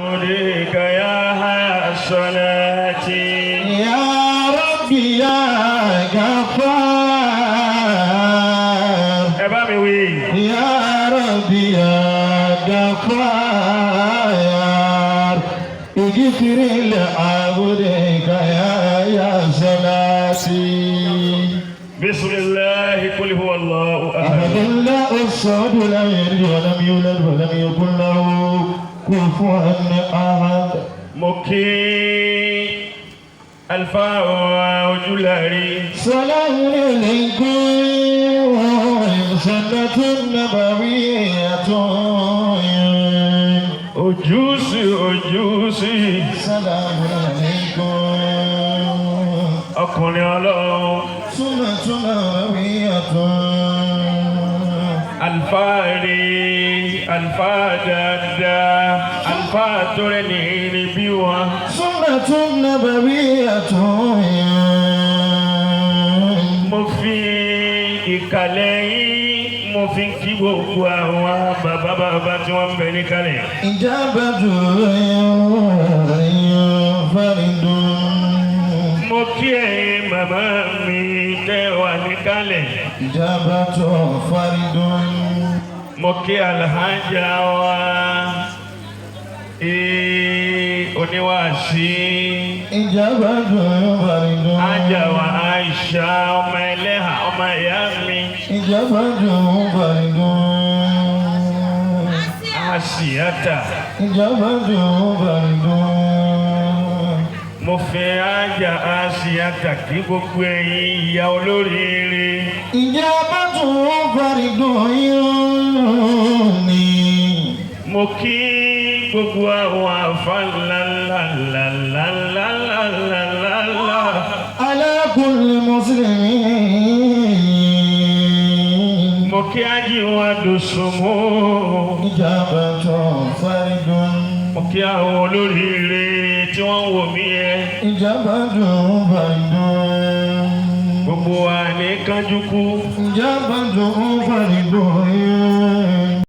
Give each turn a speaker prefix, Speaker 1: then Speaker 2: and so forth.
Speaker 1: عبدك يا صلاتي.
Speaker 2: يا ربي يا غفار.
Speaker 1: Ẹ bá mi wí.
Speaker 2: يا ربي يا غفار، اغفر لعبدك يا صلاتي.
Speaker 1: بسم الله، قل هو الله أحد.
Speaker 2: أحد الله الصمد، لم يلد ولم يولد ولم يكن له كفوا أحد.
Speaker 1: Mo kí àlùfáà wa Ojúlárí.
Speaker 2: سلام عليكم، سنة نبوية.
Speaker 1: Ojúsí ojúsí.
Speaker 2: سلام عليكم.
Speaker 1: Ọkùnrin Ọlọ́run.
Speaker 2: سنة نبوية.
Speaker 1: Àlùfáà rí, àlùfáà dáadáa, àlùfáà tó rẹ̀ ní irin bí wọn.
Speaker 2: سنة نبوية.
Speaker 1: Mo fi ìkàlẹ̀ yín, mo fi ń kí gbogbo àwọn bàbá bàbá tí wọ́n ń bẹ níkàlẹ̀.
Speaker 2: إجابة فرد.
Speaker 1: Mo kí ẹ̀yin màmá mi tẹ́ wà níkàlẹ̀.
Speaker 2: إجابة فرد.
Speaker 1: Mo kí alhaja wa oníwàásí.
Speaker 2: إجابة فرد.
Speaker 1: Ájà wa Aisha, ọmọ ẹlẹ́hà, ọmọ ìyá mi.
Speaker 2: إجابة فرد.
Speaker 1: Àṣìyàtà.
Speaker 2: إجابة فرد.
Speaker 1: Mo fi ájà Àṣìyàtà kí gbogbo ẹ̀yin ìyá olóríire.
Speaker 2: إجابة فرد.
Speaker 1: Mo kí gbogbo àwọn àfa ńláńláńláńláńláńláńlá.
Speaker 2: على كل مسلم.
Speaker 1: Mo kí ájì wa Dùsùnmù.
Speaker 2: إجابة فرد.
Speaker 1: Mo kí àwọn olóríire tí wọ́n ń wò mí yẹn.
Speaker 2: إجابة فرد.
Speaker 1: Gbogbo wa ní kánjú kú.
Speaker 2: إجابة فرد.